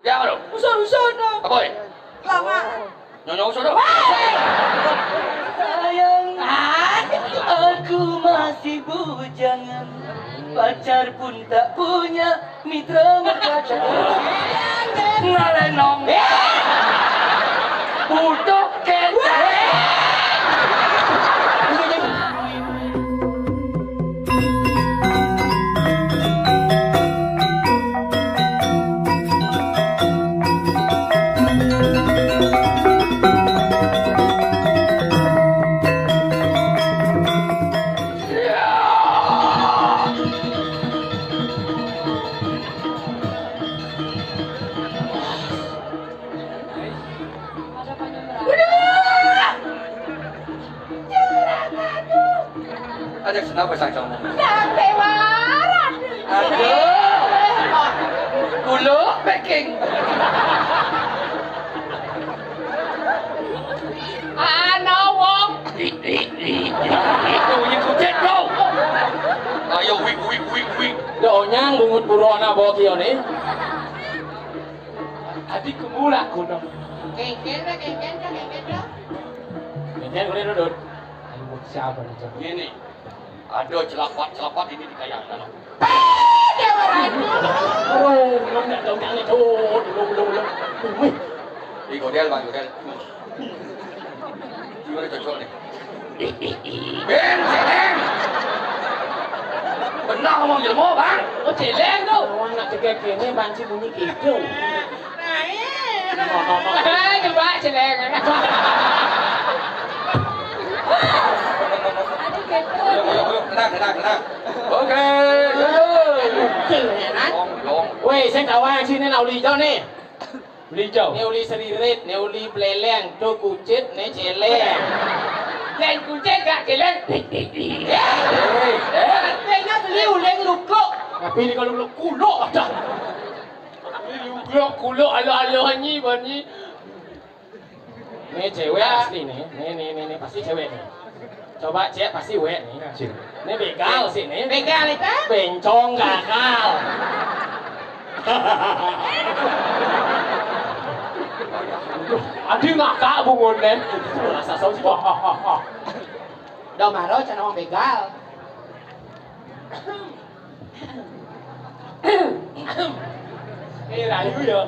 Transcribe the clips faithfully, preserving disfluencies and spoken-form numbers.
Ya, lho. Usah-usah, no. Apa, eh? Lama. Nyonya usah, no. Sayang, aku masih bujangan. Pacar pun tak punya, mitra merkata. Ngalenong. Butuh kecap. Ada kenapa saja ngomong? Sampai waras. Aduh. Kulo packing. Ana wong. Itu yang kucet, bro. Ayo, wik, wik, wik, wik. Donyang bungut burona bawa kione. Adi kemula kono. Kengken dah, kengken dah, kengken dah. Kengken boleh duduk. Ayo, siapa nih, Cok? Ini. Ada celapat-celapat ini di kayang dalam. Oh, mana dong yang itu? Dulu, dulu, dulu. Wih. Di godel, Bang, godel. Gimana cocok nih? Ben, celeng. Benar ngomong jelmo, Bang. Oh, celeng tuh. Orang nak tegak kene, Bang, si bunyi gitu. Nah, iya. Coba celeng. Aduh, gitu. Ayo, ayo, ayo. Tenang, tenang, tenang. Oke, ayo. Celeng, kan? Dong, dong. Weh, saya kawan sini nak uli hijau nih. Uli hijau. Ni uli seririt, ni uli beleleng, tu kucit, ni celeng. Lain kucit gak celeng. Hei. Artinya beli uling lukuk. Tapi ni kalau lukuk, lukuk ada. Beli lukuk, lukuk, alo-alo hanyi, banyi. Ni cewek asli ni. Ni, ni, ni, ni pasti cewek ni. Coba cek pasti wek ni. Cik. Ni begal sih ni. Begal itu? Bencong gagal. Aduh, ngakak bungun ni. Rasa saus. Wah, wah, wah, wah. Dah marah, cina orang begal. Eh, rayu ya.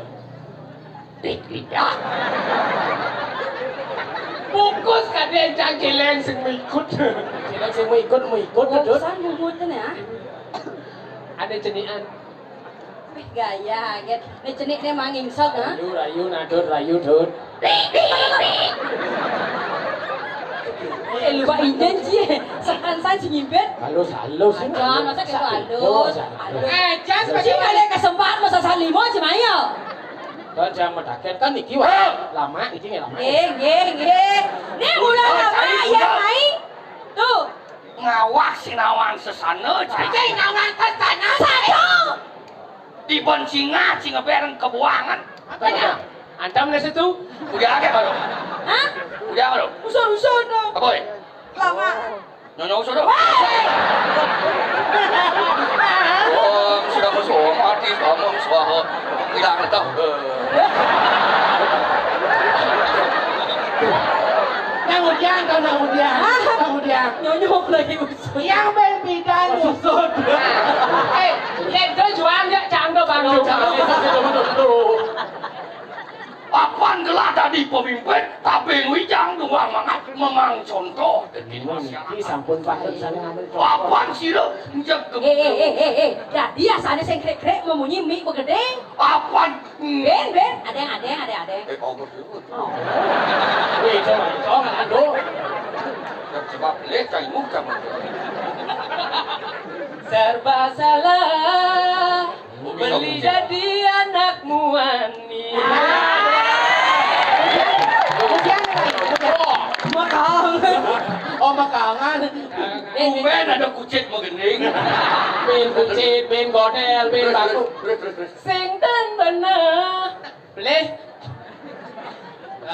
Bungkus kadang cang celeng sing mau ikut. Celeng sing mau ikut, mau ikut, Dut. Urusan bungkusan ya. Ada cenian. Wih, gaya, get. Ni cenik ni mangingsok, ha? Rayu, rayu, nah, Dut, rayu, Dut. Eh, lupa inden, Ji. Sekan san, Ji, ngimbet. Halus, halus. Ada, masa gitu halus? Halus. Eh, jas, Ji, balik kesempat, masa san limo, Ji, mayo. Kan jangan mendaket, kan niki, wah. Lama, niki nggih lama. Nggih, nggih, nggih. Ni mula lama, ya, mai. Tuh. Ngawah sinawan sesana, Ji. Oke, ngawah sesana. Satu. Di bon singa, singa bereng kebuangan. Apanya? Antam nggak situ? Udah ada kalau. Hah? Udah kalau. Usah, usah, no. Apa, eh? Lama. Nyonya usah, no. Oh, sudah masuk mati, ngomong suara. Tidak tahu. Nang ujian, kau nang ujian. Nang ujian. Nyonya lagi usah. Yang berbidan usut. Eh, ledo juang ya, cangdo bang. Aduh, aduh, aduh, aduh. Papan gelah tadi pemimpin, tapi wijang doang mangat memang contoh demi masyarakat. Niki sampun patut saya ngambil contoh. Papan sira njegem. Eh, eh, eh, eh, eh. Jadi asane sing krek-krek memunyi mik begede. Papan. Ben, ben, adeng, adeng, adeng, adeng. Eh, kau berdua. Oh. Wih, coba, coba, aduh. Sebab leh cai muka. Serba salah. Beli jadi anak muani. Kemudian, kemudian. Makang. Oh, makangan. Tumben ada kucit mau gending. Bin kucit, bin godel, bin baku. Terus, terus, terus. Sing ten bener. Beli.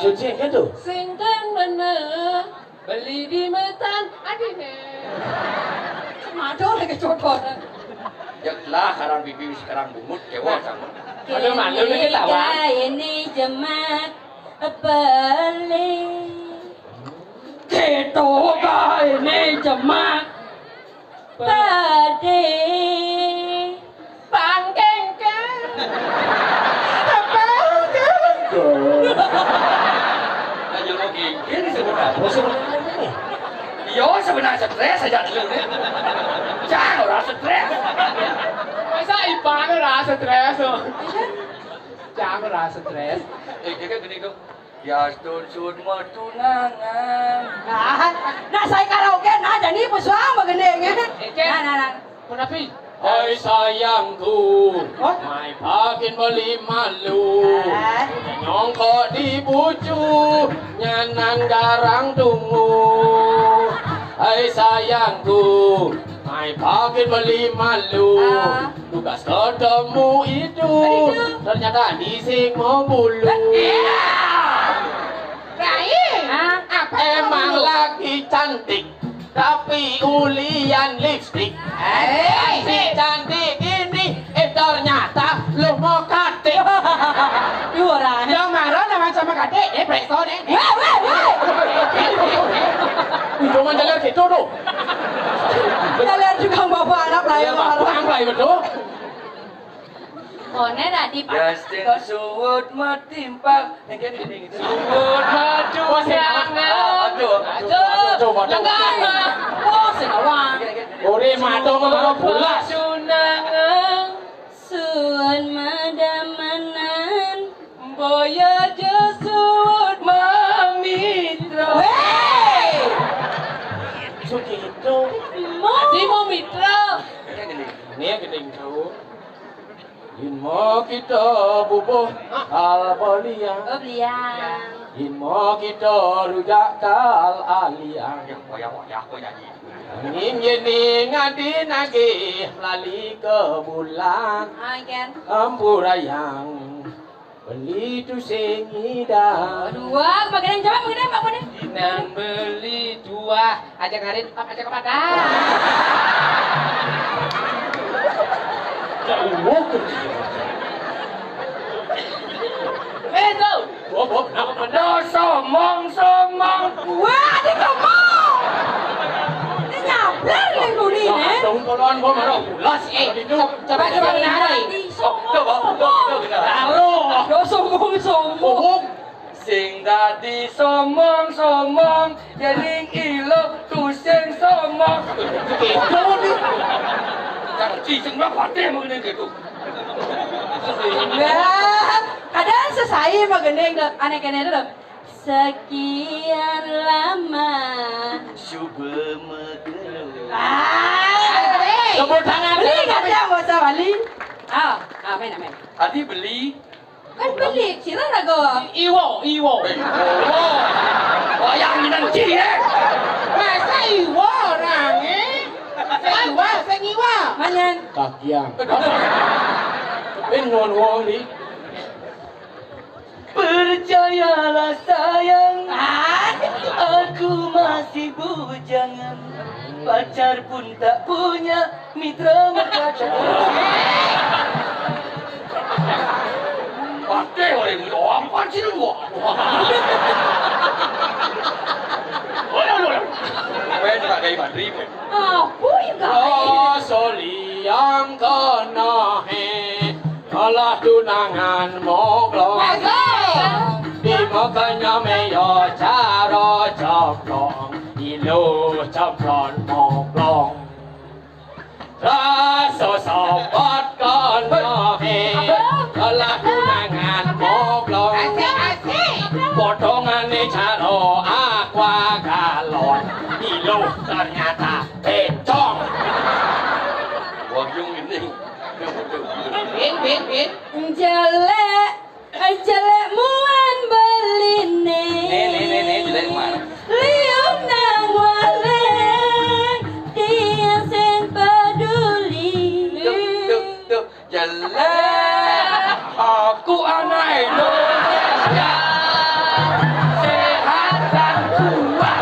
Suci kan tuh? Sing ten bener. Beli di metan adine. Mado lagi codot. Ya lah, karang bibi sekarang bungut, dewa sama. Aduh, malu nih ketawa. Ini jemak beli. Gitu, Kak, ini jemak beli. Bangkeng, Kak. Bangkeng, Kak. Ayo, mau gengkeng disebut apa sebenarnya nih? Iya, sebenarnya stres aja dulu nih. Jangan orang stres. Masa Ipan ora stres, oh. Jangan ora stres. Eh, dia kan gini kok. Ya, stun, sun, mau tunangan. Nah, nah, saya karaoke, nah, jadi pesuang begendeng, eh. Nah, nah, nah. Kenapa? Hai sayangku, oh, mai pakin beli malu. Ah. Nyongkok di bucu, nyanang garang tunggu. Hai sayangku, mai pakin beli malu. Ah. Tugas ketemu itu, aduh, ternyata di sing mau bulu. Iya. Rai, ah, apa emang kamu lagi cantik? Tapi ulian lipstik. Eh, si cantik ini, eh, ternyata lu mau katik. Duh, ora. Ya marah nama sama katik, eh, presto nih. Weh, weh, weh. Ujung jalan situ tuh. Kita lihat juga bapak anak lah ya, bapak anak lah betul. Kone tadi, Pak. Justin suwut matimpang. Suwut madu. Wah, sing jangan. Aduh, aduh, aduh, aduh, aduh. Lenggah, Pak. Oh, sing awang. Uri madu mau bulas. Tunangan. Suwun madamanan. Boya aja suwut mamitra. Weh! Sugitu. Mo. Di mamitra. Ini yang gede itu. Yen mau kita bubuh hal belian. Oh, belian. Yen mau kita rujak kal alian. Yang wayah-wayah kok nyanyi. Ning yen ning adi nagih lali ke bulan. Ah, kan. Ampurayang. Beli tu sing ngidang. Aduh, wah, makin jawab, makin apa nih? Inang beli tuah, aja ngarit, apa aja kepada. Ya Allah. Eh, tuh. Wah, wah, kenapa? Nah, somong, somong. Wah, ada somong. Ini nyablar nih dulu nih, nah, eh. Dong, tolong, gua marah. Ulas, eh. Itu. Coba, coba, benar, eh. Sombong, sombong. Halo. Yo sombong, sombong. Sing dadi sombong, sombong, yening ilo tu sing sombong. Gitu nih. Jangan cicing lah, patih mau ini gitu. Lah, kadang sesai mau gendeng deh, aneh kene deh. Sekian lama. Coba megel. Ah, tepuk tangan. Beli nggak ada bahasa Bali? Ah, amin, amin. Tadi beli. Kan beli, sira raga. Iwo, iwo. Iwo. Wayang nang ciri, eh. Masa iwo orangnya? Sing iwo, sing iwo. Manyan. Kakian. Tapi nuwun wong, Li. Percayalah sayang, ah, aku masih bujangan. Pacar pun tak punya, mitra merkata. Pakai oleh milo apa sih lu? Oleh, oleh, oleh. Apa yang dipakai Madri? Apa yang dipakai? Oh, sorry, yang kena, eh. Alah tunangan moglong. Di makanya meyo caro cemplong. Ilu cemplon moglong. Raso sobat kono he. Alah tunangan moglong. Asik, asik. Potongane caro aqua galon. Ilu ternyata bencong. Wah, yung ini. Bin, bin, bin. Jelek, jelek muan beline. Nih, nih, nih, nih, jelek muan. Liuk nang waleng, dia sing peduli. Tuh, tuh, tuh, jelek. Aku anak Indonesia. Sehat dan kuat.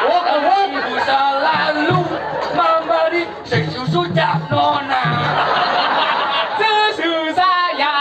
Tapi ibu selalu memberi sing susu cak nona. Susu saya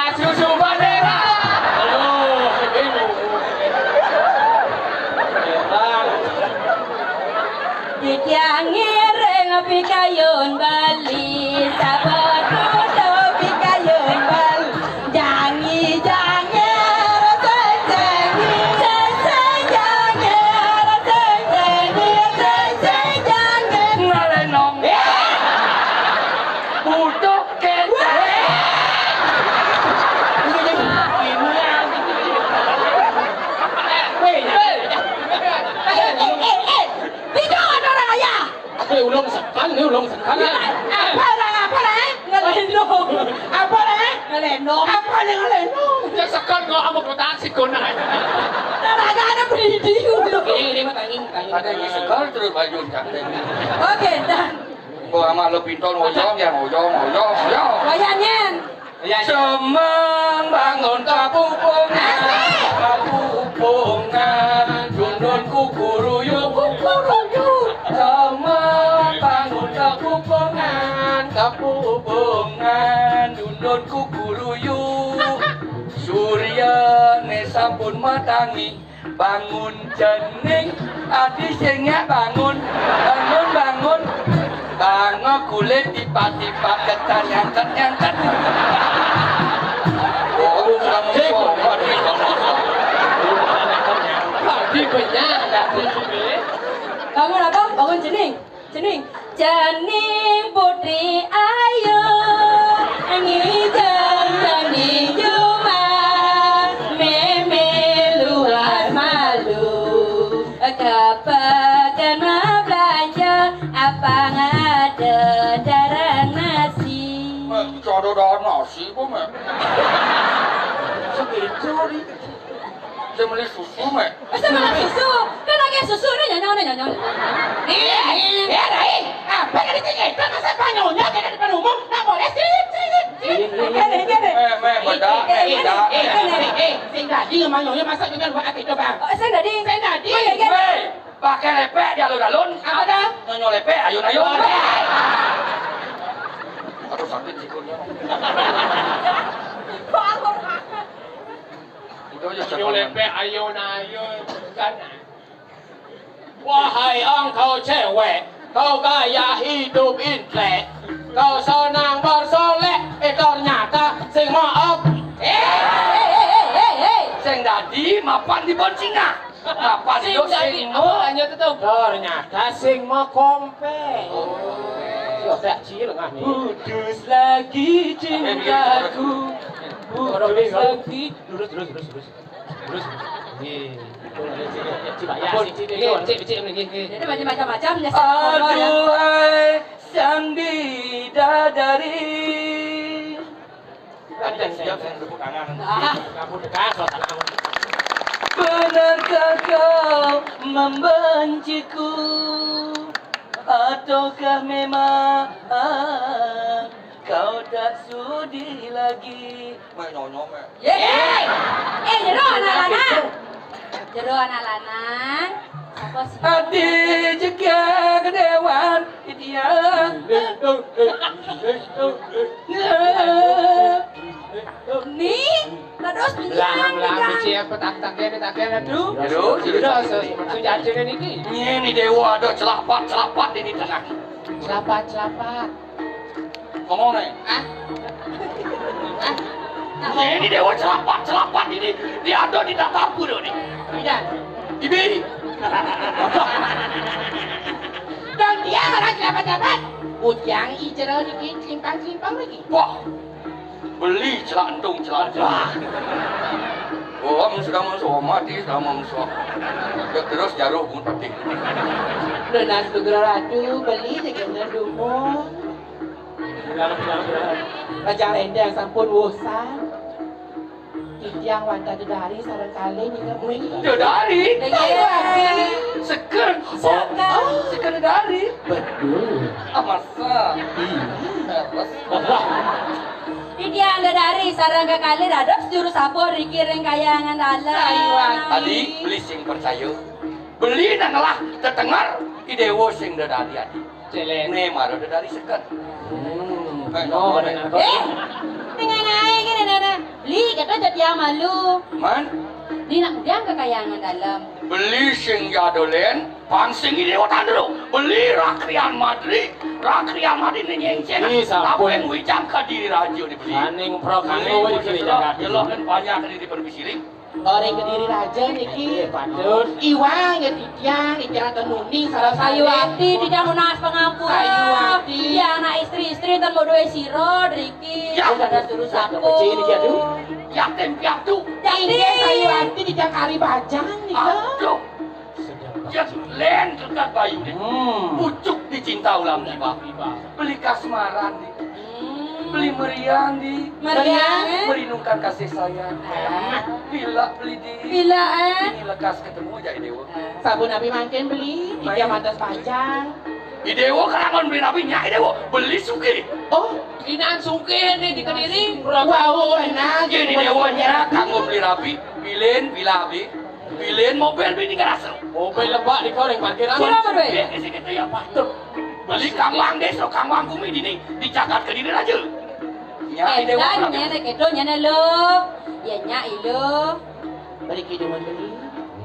Ning aleno. Ya sekel kok amuk taksi kono. Nah, agak ada pendidik. Ini, ini mah tanging, tanging. Ada yang sekel terus baju cantik. Oke, dan Gua sama lu pinton oyong ya, oyong, oyong, oyong. Wayanyen. Semeng bangun kapupungan, kapupungan, dundun kukuruyu, kukuruyu. Semeng bangun kapupungan, kapupungan, dundun kukuruyu. Suryane sampun matangi, bangun cening, adi sing nyak bangun, bangun, bangun. Bangun kulit tipak-tipak, ketan nyangket-nyangket. Oh, kamu kok. Adi banyak, adi. Bangun apa? Bangun cening. Cening. Cening putri ayu, ngijeng cening jumah, meme luas malu. Kepekan belanja, apa ngada darah nasi. Mek, cara darah nasi, Bu, Mek. Segitu, Ri. Saya beli susu, Mek. Masa malah susu? Kan lagi susu, ini nyonya, ini nyonya. Iya, iya, Rai. Apa yang diceritakan masa panyonya di depan umum? Nggak boleh, sini, sini, sini. Iya, iya, iya. Ini, ini. Eh, Mek, beda, Mek, beda. Eh, eh, eh, eh, sing dadi ngemanyonya masa juga luar ati coba. Oh, sing dadi. Sing dadi. Iya, iya. Weh, pakai lepek di alun-alun. Apa dah? Nyonyo lepek, ayun-ayun. Oh, iya. Aduh, sakit sikulnya. Kok aku? Itu aja. Ayo lepek, ayo na, ayo. Kan. Wahai engkau cewek, kau gaya hidup intelek, kau senang bersolek, eh, ternyata sing maaf. Eh, eh, eh, eh, eh, eh. Sing dadi mapan di boncinga. Mapan sing yo dadi sing mo. Apa hanya tetap? Ternyata sing mau kompe. Oh. Yo tak cil ngah ni. Putus lagi cintaku. Putus lagi. Lurus, lurus, lurus, lurus. Terus, nih, coba ya, ampun, cik, cik, nih, cik, cik, nih, nih, nih. Jadi macam-macam ya. Aduhai sang bidadari. Ada siap yang tepuk tangan. Ah. Kamu dekat, suasana. Benarkah kau membenciku? Ataukah memang kau tak sudi lagi? Mek nyonyo, Mek. Ye. Eh, jero anak lanang. Jero anak lanang. Apa sih? Ati jegeg dewan dia. Ni, terus dia. Lah, lah, biji apa tak-tak ya, tak-tak ya, aduh. Aduh, aduh, so, so, jajane niki. Ini dewa ada celapat, celapat ini tengah. Celapat, celapat. Ngomong nih. Ah? Ah? Ini dewa celapat, celapat ini. Dia ada di tatapku loh nih. Iya. Ibi. Dan dia orang celapat-celapat. Ujang ijero niki celimpang-celimpang lagi. Wah. Beli celak entung, celak entung. Wah. Oh, sudah musuh mati, sudah musuh. Ya, terus jaruh pun tadi. Lunas Putra Ratu, beli je kena dulu. Raja Lendang sampun wosan. Titiang wantah dedari sareng kalih nika beli. Dedari? Iya. Seker. Seker. Oh, seker dedari. Betul. Ah, masa? Iya. Terus? Titiang dedari sareng kekalih dados juru sapuh riki ring kayangan dalem. Ayo, Adi. Adi, beli sing percaya. Beli nang ngelah tetenger, idewo sing dedari, Adi. Celen. Ne mara dedari seket. Hmm. Eh, no, no, no. Eh, tengah naik ini, Nana. Beli, kata jadi malu. Man? Di nak udah ke kayangan dalem. Beli sing jadolen, pangsing ini watan dulu. Beli rakrian madri, rakrian madri ini nyengcen. Ih, sampun. Apa yang wijang ke diri raja dibeli? Aning pro kanggo iki jagat. Jelas kan banyak di permisi. Ora Kediri Raja niki. Nggih, patut. Iwang ya titiang, titiang atau nuning salah. Sayuwati, titiang nunas pangampura. Sayuwati. Titiang anak istri-istri ten mau duwe sira driki. Ya. Ada suruh sapu. Kecil niki, aduh. Yatim piatu. Yatim. Inggih, Sayuwati titiang kari bajang nika. Aduh. Sedang. Yen len dekat bayu nih. Hmm. Pucuk dicinta ulam tiba. Beli kasmaran nih. Hmm. Beli meriang di Meriang, eh? Merindukan kasih sayang. Ah. Bila beli di Bila, eh? Ini lekas ketemu jadi dewa. Sabun abi mangkin beli, dia mantas panjang. Idewo kalangan beli rapi nya idewo beli sugih. Oh, inan sugih ni di Kediri. Wow, benar. Jadi idewo nya kanggo beli rapi, bilin bila abi, bilin mobil bini garasa. Mobil lebak di koreng parkiran. Sira, Pak, weh? Iya, isi kita ya, Pak. Beli kambang desa, kambang bumi dini di jagat Kediri raja. Ya, idewo. Edan, kalangan. Nyene kedo, nyene lo. Ya, nya ilo. Beri kiduman beli.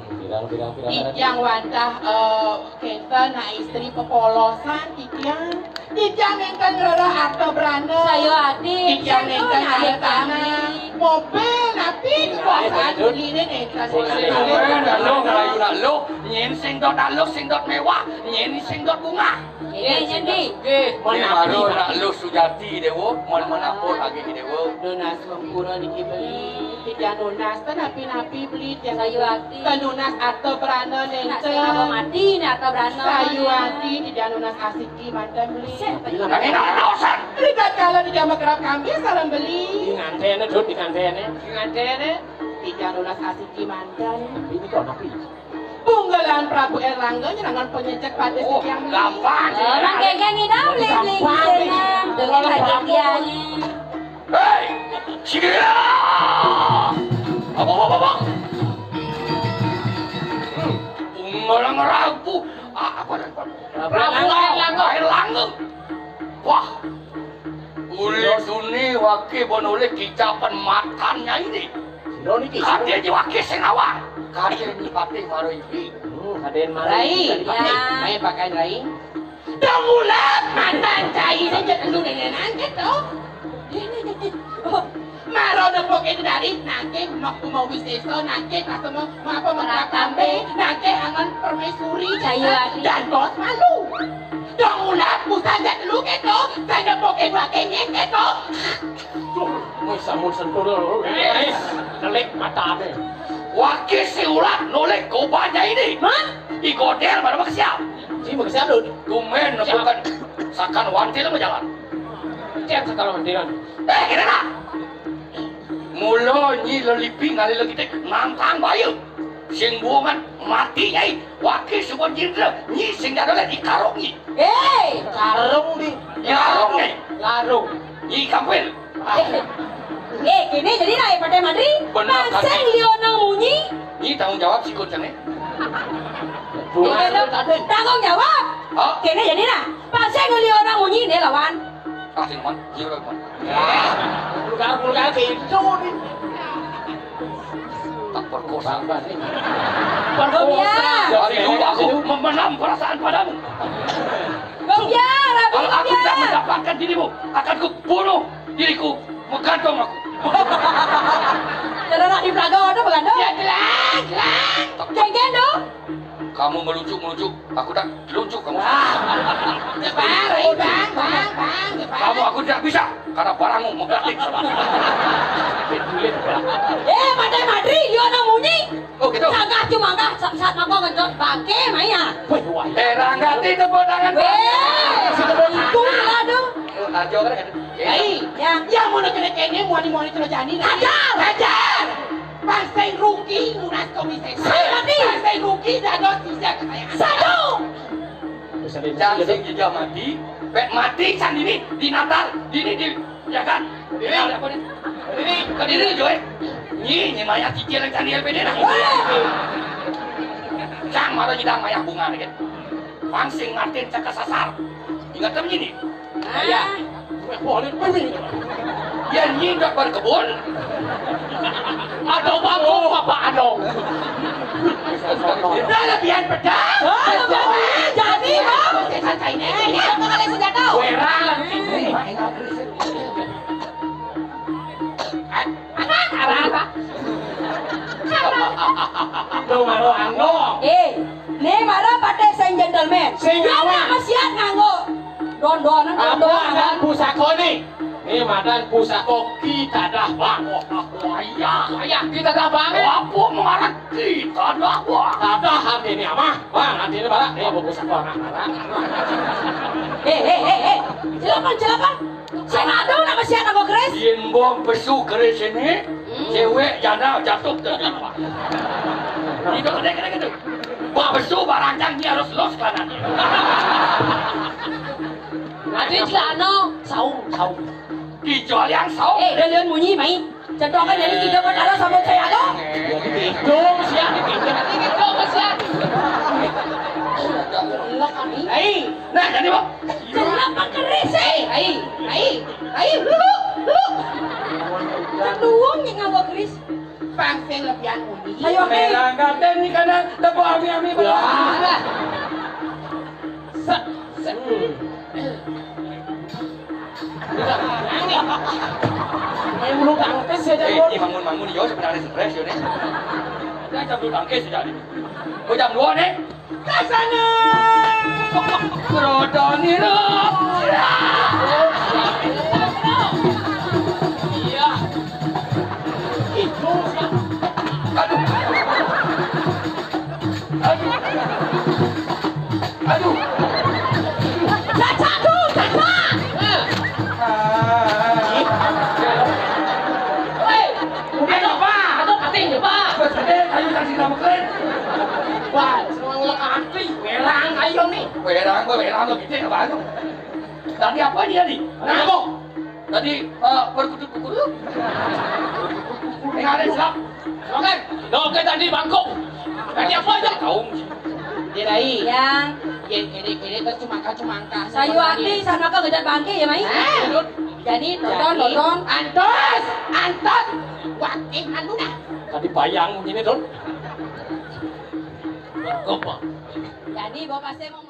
Pirang, pirang, pirang, pirang. Titiang wantah, eh, kenten, nah, istri pepolosan, titiang. Titiang nenten ngrereh arta brana. Saya adi, titiang nenten nalih ngrereh tanah. Mobil, napi kekuasaan beli ni nenten. Sing dot aluh, ngelayu nak luh, nyen sing dot aluh, sing dot mewah, nyen sing dot bungah. Ini nyen di. Nggih, menapi, Pak. Nak luh Sujati dewa, mon menapur lagi dewa. Nunas sempurna niki beli, titiang nunas, ten napi-napi beli, titiang. Sayu ati. Ten nunas arta brana nenten. Nak sing apa mati, nak arta brana. Sayu ati, titiang nunas asiki manten beli. Sik, Pak. Nang ina nausan. Rikala titiang makerab kami sareng beli. Di ngantene, Dut, di ngantene. Di ngantene, titiang nunas asiki manten. Ini kok napi? Punggelan Prabu Erlangga nyerangan penyecek pati. Oh, setiang gampang. Orang kengkeng ngidam, ling, ling, gampang, ling. Dengan lagi tiangnya. Hei, sila! Apa, apa, apa? Hmm, punggelan Prabu. Ah, apa dan Prabu? Prabu Erlangga. Erlangga. Wah. Uli duni wake bon oleh kicapan matan nyai ni. Sira niki. Kadene wake sing awang. Kadene patih maro ibi. Hmm, kadene maro. Rai, ibi. Ya. Mai pakai rai. Dong ulat mantan cai saja tendu nenenan gitu. Maro nepuke dari nangke mau mau wisesa nangke kasemo apa mengkakambe nangke angan permaisuri. Cayu ati. Dan bos malu. Dong ulat pusat jat lu keto, saya poke pakai nyek keto. Duh, wis sampun sentul lho. Wis, telik matane. Wake si ulat noleh gobanya ini. Hah? Di godel mana mak siap? Si mak siap, Dun? Tumen nepukan sakan wantil majalan. Cek sakan wantilan. Eh, kira nak. Mula nyi lelipi ngalih lagi tek nantang bayu. Sing buangan mati nyai. Wake suka jindra nyi sing dada di karung nyi. Eh, karung di. Di karung nyi. Karung. Nyi kampil. Eh, eh, kene jadi lah, eh, Patih Madri. Bener, Patih. Sing liyo nang munyi. Nyi tanggung jawab sikut cene. Bukan. Tanggung jawab. Hah? Kene jadi lah. Pas sing liyo nang munyi ne lawan. Ah, sing man. Iya, Bang. Vulgar, vulgar gitu nih. Tak perkosa. Bang, Bang, nih. Perkosa. Dari dulu aku memendam perasaan padamu. Gong ya, Rabi. Kalau aku tidak mendapatkan dirimu, akan kubunuh diriku, menggantung aku. Cara nak di Praga ada bergantung? Ya, jelas, jelas. Cengken dong. Kamu melucu-melucu, aku tak lucu kamu. Ah. Ya, Bang, Bang, Bang, Bang, ya, Bang. Kamu aku tidak bisa, karena barangmu mengganti. Eh, Patih Madri, dia nang munyi. Oh, gitu. Sanggah cuma nggak, saat, saat mangkok ngencot, bangke, Maya. Wih, wah. Eh, Ranggati, tepuk tangan, Bang. Weh, itu lah dong. Oh, Arjo kan, kan? Hei, ya. Ya, mau nak kena kene, mau ni, mau ni, kena jani. Hajar! Hajar! Pasai rugi, nguras komisi. Saya mati. Pasai rugi, dah ada sisa kekayaan. Satu! Jangan sing jejak mati, pek mati, can dini, di Natal, dini, di Ya kan? Ini apa nih? Ini ke diri, Joy. Nyi, nyi mayah cicil yang candi L P D nah. Cang mara nyidang mayah bunga nih, kan? Pangsing ngatin caka sasar. Ingat kan nyi nih? Ya, ya. Weh, boleh, weh, weh. Ya, nyi ndak berkebun. Ada bangkok apa ada? Dah lebihan pedang. Ah, lebihan pedang. Jadi, Bang. Saya santai nih. Eh, ini apa kali senjata? Werang. Tuh, maro anggo. Eh, ne mara patih sing gentleman. Sing awak. Masiat nganggo. Don-donan, apa don-donan. Madan pusaka ni? Ni madan pusaka Ki Tadah Bang. Oh, iya, iya, Ki Tadah Bang. Oh, apa mengarang Ki Tadah Bang? Tadah artine amah, Bang artine barak. Ni apa pusaka amah barak. Eh, eh, eh, eh. Silakan, silakan. Sing ado nak mesiat nganggo keris? Yen mbok besu keris ini, cewek janda jatuh dari apa? Itu gede gede gitu. Mbok besu barang cang dia harus los kelananya. Ade celana saung, saung. Kecuali yang saung. Eh, dia lian munyi, mai. Cetok kan jadi tiga buat arah sama saya tuh. Hidung siap, hidung siap. Hei, nah jadi, Bang. Kenapa keris, eh? Hei, hei, hei, lu, lu. Cenduang nyik nganggo keris. Bang sing lebihan uni. Ayo, hei. Melanggaten ni kana tepuk ami-ami. Wah. Set, set. Main bulu tangkis ya, eh, Jambon. Iya, bangun-bangun, yo, sebenarnya stres, yo, nih. Kita jam bulu tangkis, ya, nih. Oh, jam dua, nih. Kasana. Kerotoniro. Iya. Itu, siap. Aduh. Aduh. Aduh. Caca tuh, caca. Woi, udah coba, atau kating coba. Wes gede, ayo cari nama keren. Wah, semua ngelak api, werang ayo nih. Werang, gua werang lo gede apa anu? Tadi apa dia nih? Kenapa? Tadi, eh, berkutut-kutut. Ini ada siap. Oke. Oke, tadi bangkok. Tadi apa aja? Kaum. Dia rai. Yang. Yang ini, ini terus cuma kau cuma angka. Sayu ati sama kau gejat bangke ya, Mai? Hah? Jadi, tonton, jadi, tonton. Antos, antos. Wakil anu dah. Tadi bayang ini, Don. Bangkok, Pak. Jadi, bapak saya mau